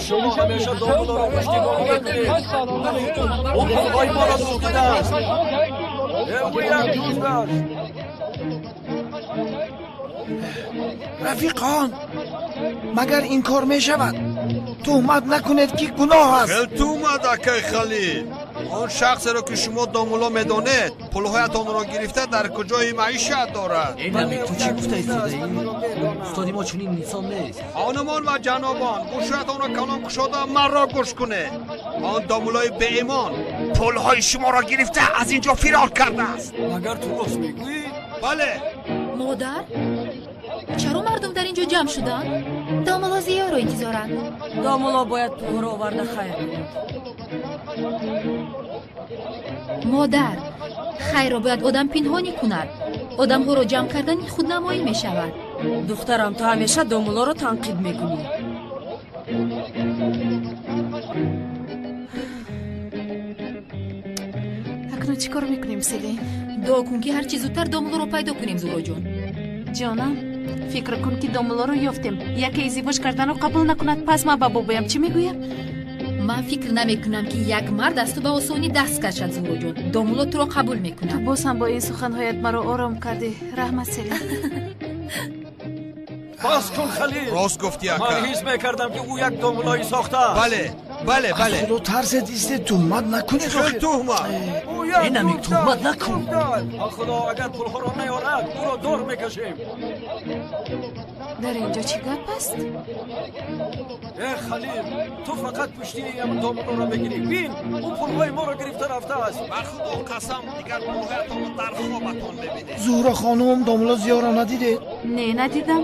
Шумо ҳамеша домларо пуштибонӣ мекунед. Ӯ пулҳои моро дуздидааст. Ӯ як дузд аст. Рафиқон, магар ин кор мешавад? Туҳмат накунед, ки гуноҳ аст. Хел туҳмат, акай Халил. Он шахсеро ки шумо домулло медонед, пулҳоятонро гирифта дар куҷои маишат дорад. Эй Намик, ту чӣ гуфта истодаӣ? Устоди мо чунин инсон нест. Хонумон ва ҷанобон, гӯшҳоятонро калон кушода маро гӯш кунед. Он домуллои беимон пулҳои шуморо гирифта аз ин ҷо фирор кардааст. Магар ту рост мегӯӣ? Бале. Модар, чаро мардум дар ин ҷо ҷамъ шуданд? Домулло Зиёро интизоранд. Домулло бояд пулҳоро оварда хайр кунад. Модар, хайрро бояд одам пинҳонӣ кунад. Одамҳоро ҷамъ кардани худнамоӣ мешавад. Духтарам, ту ҳамеша домуллоро танқид мекунӣ. Акнун чӣ кор мекунем, Селин? Дуо кун, ки ҳарчи зудтар домуллоро пайдо кунем, Зуҳроҷон. Ҷонам, фикр кун, ки домуллоро ёфтем. Яке издивоҷ карданро қабул накунад, пас ман ба бобоям чӣ мегӯям? Ман фикр намекунам, ки як мард аз ту ба осонӣ даст кашад, Зуҳроҷон. Домулло туро қабул мекунад. Ту боз ҳам бо ин суханҳоят маро ором кардӣ. Раҳмат, Селин. Бас кун, Халил. Рост гуфтӣ, ака. Ман ҳис мекардам, ки ӯ як домуллои сохтааст. Бале, бале, бале. Аз Худо тарсед, истед, туҳмат накунед. Чӣ туҳмат? Эй Намик, туҳмат накун. Худо, агар пулҳоро наёрад, ӯро дор мекашем. Дар ин ҷо чӣ гап аст? Э Халил, ту фақат пуштии ҳамин домуллоро мегирӣ. Бин, ӯ пулҳои моро гирифта рафтааст. Ба Худо қасам, дигар пулҳоятонро дар хобатон мебинед. Зуҳро хонум, домулло Зиёро надидед? Не, надидам.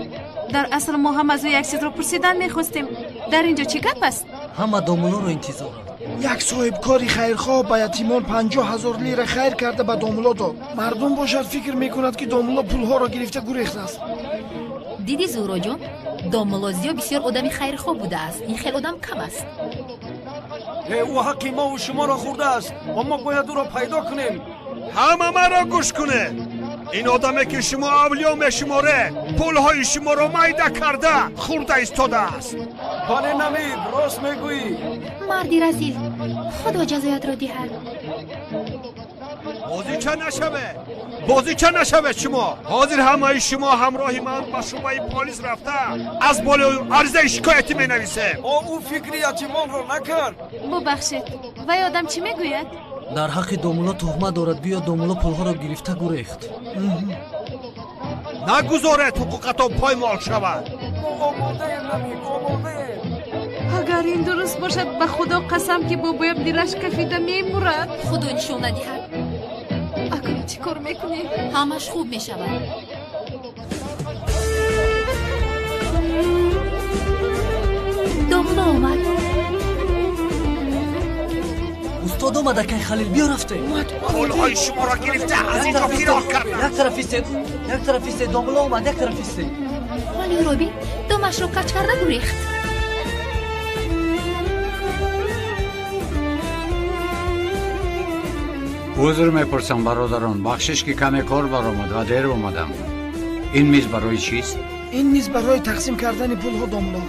Дар асл мо ҳам аз ӯ як чизро пурсидан мехостем. Дар ин ҷо чӣ гап аст? Ҳама домуллоро интизоранд. Як соҳибкори хайрхоҳ ба ятимон 50 000 лира хайр карда ба домулло дод. Мардум бошад, фикр мекунад, ки домулло пулҳоро гирифта гурехтааст. Дидӣ, Зуҳроҷон, домулло Зиё бисёр одами хайрхоҳ будааст. Ин хел одам кам аст. Э, ӯ ҳаққи мову шуморо хӯрдааст ва мо бояд ӯро пайдо кунем. Ҳама маро гӯш кунед. Ин одаме, ки шумо авлиё мешуморед, пулҳои шуморо майда карда хӯрда истодааст. Бале, Намид, рост мегӯӣ. Марди разил, Худо ҷазоятро диҳад. Бозича нашавед, бозича нашавед. Шумо ҳозир ҳамаи шумо ҳамроҳи ман ба шӯъбаи полис рафта, аз болои аризаи шикоятӣ менависем. О, ӯ фикри ятимонро накард. Бубахшед, вай одам чӣ мегӯяд? Дар ҳаққи домулло туҳмат дорад, гӯё домулло пулҳоро гирифта гурехт. Нагузоред ҳуқуқатон поймол шавад. Мо омодаем, Намик, омодаем. Агар ин дуруст бошад, ба Худо қасам, ки бобоям дилаш кафида мемурад. Худо нишон надиҳад. Акнун чӣ кор мекунем? Ҳамаш хуб мешавад. Домулло омад. Устод омад, акай Халил, биё, рафтем. Пулҳои шуморо гирифта аз ин ҷо фирор карда. Як тараф истед, як тараф истед, домулло омад, як тараф истед. Вале ӯро бин, домашро кач карда гурехт. Узр мепурсам, бародарон, бахшиш, ки каме кор баромад ва дер омадам. Ин миз барои чист? Ин миз барои тақсим кардани пулҳо, домулло.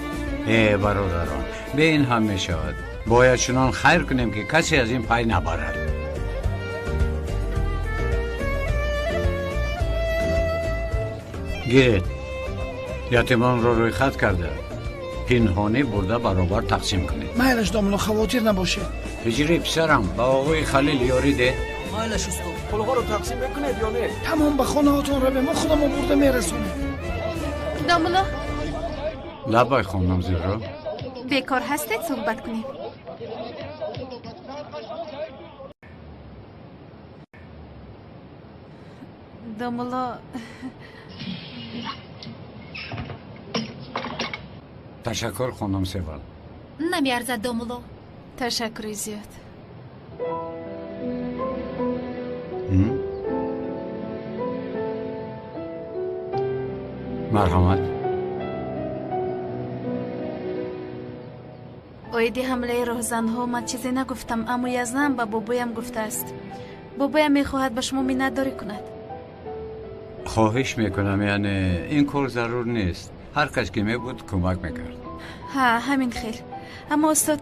Э, бародарон, бе ин ҳам мешавад. Бояд чунон хайр кунем, ки касе аз ин пай набарад. Гиред, ятимонро рӯйхат карда, пинҳонӣ бурда баробар тақсим кунед. Майлаш, домулло, хавотир набошед. Ҳиҷрӣ, писарам, ба оғои Халил ёрӣ деҳ. Майлаш, устод. Пулҳоро тақсим мекунед ё не? Тамом, ба хонаҳотон равем, мо худамон бурда мерасонем. Домулло. Лаббай, хонум Зуҳро. Бекор ҳастед, суҳбат кунем. Домулло. Ташаккур, хонум Севал. Намеарзад, домулло. Ташаккури зиёд. Марҳамат. Оиди ҳамлаи роҳзанҳо ман чизе нагуфтам, аммо Язнам ба бобоям гуфтааст. Бобоям мехоҳад ба шумо миннатдорӣ кунад. Хоҳиш мекунам, яъне ин кор зарур нест. Ҳар кас ки мебуд, кӯмак мекард. Ҳа, ҳамин хел, аммо устод,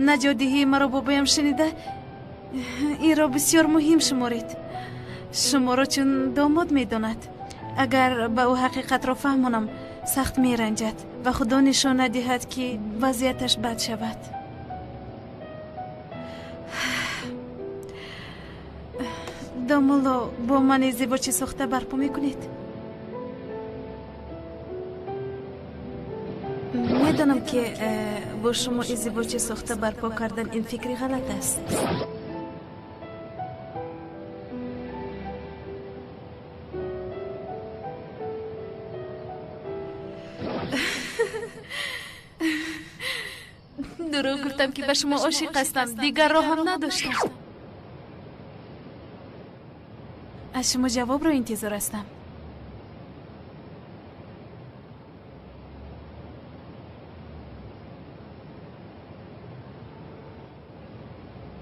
наҷотдиҳии маро бобоям шунида, инро бисёр муҳим шуморид. Шуморо чун домод медонад. Агар ба ӯ ҳақиқатро фаҳмонам, сахт меранҷад ва Худо нишон надиҳад, ки вазъияташ бад шавад. Домулло, бо ман издивоҷи сохта барпо мекунед? Медонам, ки бо шумо издивоҷи сохта барпо кардан ин фикри ғалат аст. Дурӯғ гуфтам, ки ба шумо ошиқ ҳастам, дигар роҳам надоштам. Аз шумо ҷавобро интизор ҳастам.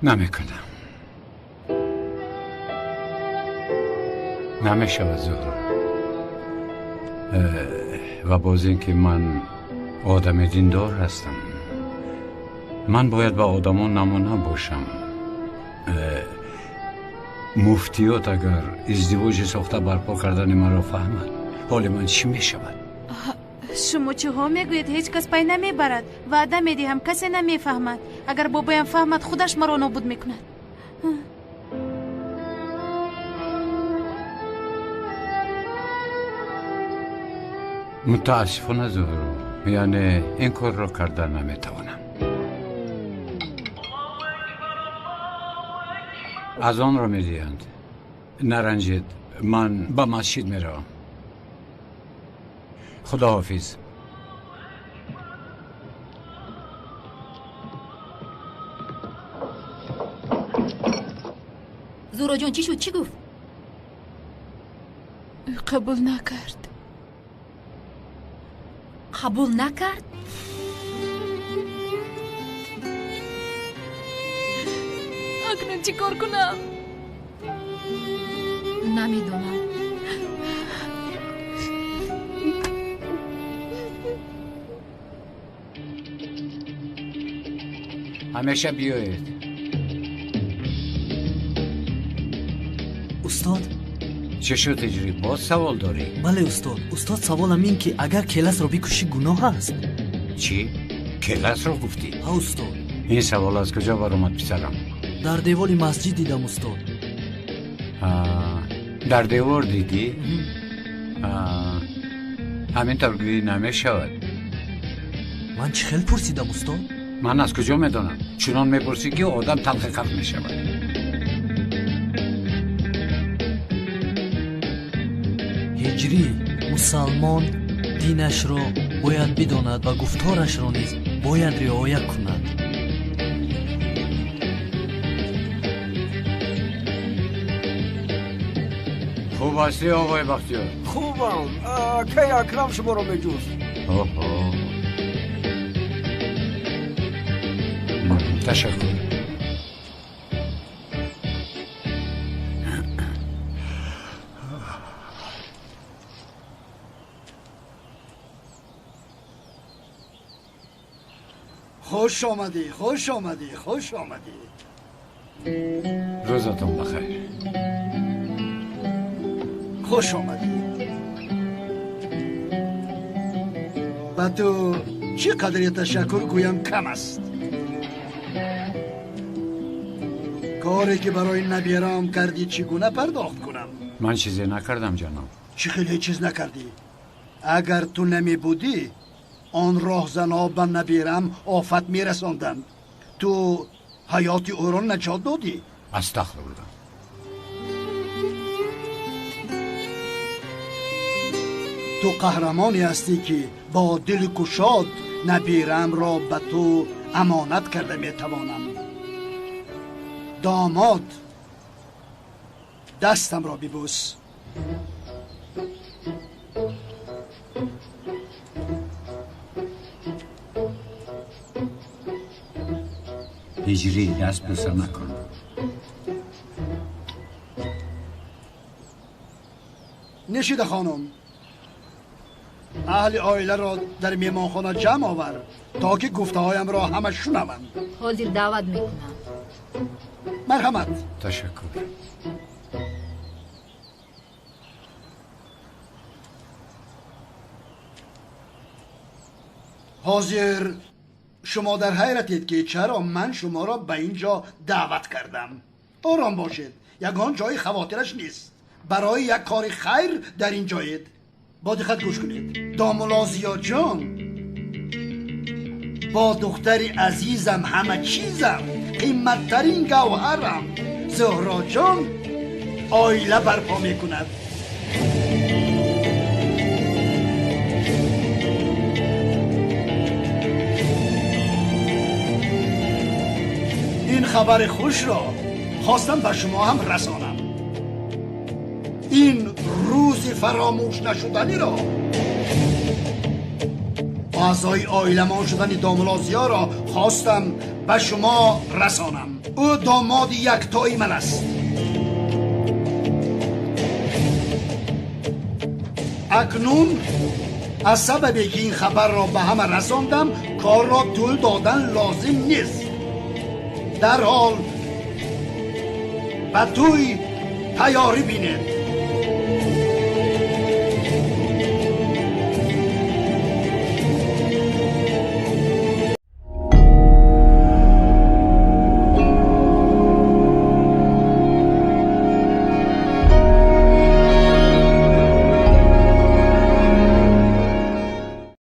Намекунам. Намешавад, Зуҳро. Ва боз ин ки ман одами диндор ҳастам. Ман бояд ба одамон намуна бошам. Муфтиёт агар издивоҷи сохта барпо кардани маро фаҳмад, ҳоли ман чӣ мешавад? Шумо чиҳо мегӯед, ҳеҷ кас пай намебарад. Ваъда медиҳам, касе намефаҳмад. Агар бобоям фаҳмад, худаш маро нобуд мекунад. Мутаассифона, Зуҳро, яъне ин корро карда наметавонам. Аз онро медиҳанд. Наранҷед, ман ба масҷид меравам. Худоҳофиз. Зуҳроҷон, чӣ шуд? Чӣ гуфт? Қабул накард. Қабул накард? Акнун чӣ кор кунам? Намедонам. Ҳамеша биёед. Устод. Чӣ шуд, Ҳиҷрӣ? Боз савол дорӣ? Бале, устод. Устод, саволам ин ки агар келасро бикушӣ, гуноҳ аст? Чӣ? Келасро гуфтӣ? Ҳа, устод. Ин савол аз куҷо баромад, писарам? Дар девори масҷид дидам, устод. Дар девор дидӣ? Ҳамин тавр гӯӣ намешавад. Ман чӣ хел пурсидам, устод? Ман аз куҷо медонам? Чунон мепурсӣ, ки одам талхи қаф мешавад. Ҳиҷрӣ, мусалмон динашро бояд бидонад ва гуфторашро низ бояд риоя кунад. Хуб ҳастӣ, оғои Бахтиёр? Хубам. Кай Акрам шуморо меҷӯст. Оҳо, ташаккур. Хуш омадӣ, хуш омадӣ, хуш омадӣ. Рӯзатон бахайр. Хуш омадӣ. Ба ту чӣ қадре ташаккур гӯям кам аст. Коре ки барои набирам кардӣ, чӣ гуна пардохт кунам? Ман чизе накардам, ҷаноб. Чӣ хел ҳеҷ чиз накардӣ? Агар ту намебудӣ, он роҳзанҳо ба набирам офат мерасонданд. Ту ҳаёти ӯро наҷот додӣ. Астағфируллоҳ. Ту қаҳрамоне ҳастӣ, ки бо дили кушод набирамро ба ту амонат карда метавонам. Домод, дастамро бибӯс. Ҳиҷрӣ, даст бӯса накун. Нишида хонум, аҳли оиларо дар меҳмонхона ҷамъ овар, то ки гуфтаҳоямро ҳама шунаванд. Ҳозир даъват мекунам. Марҳамат. Ташаккур. Ҳозир шумо дар ҳайратед, ки чаро ман шуморо ба ин ҷо даъват кардам. Ором бошед. Ягон ҷои хавотираш нест. Барои як кори хайр дар ин ҷоед. Бо диққат гӯш кунед. Домулло Зиёдҷон бо духтари азизам, ҳама чизам, қиматтарин гавҳарам Зуҳроҷон оила барпо мекунад. Ин хабари хушро хостам ба шумо ҳам расонам. Ин рӯзи фаромӯш нашуданиро, аъзои оиламон шудани домулло Зиёро хостам ба шумо расонам. Ӯ домоди яктои ман аст. Акнун аз сабабе ки ин хабарро ба ҳама расондам, корро тӯл додан лозим нест. Дарҳол ба тӯй тайёрӣ бинед.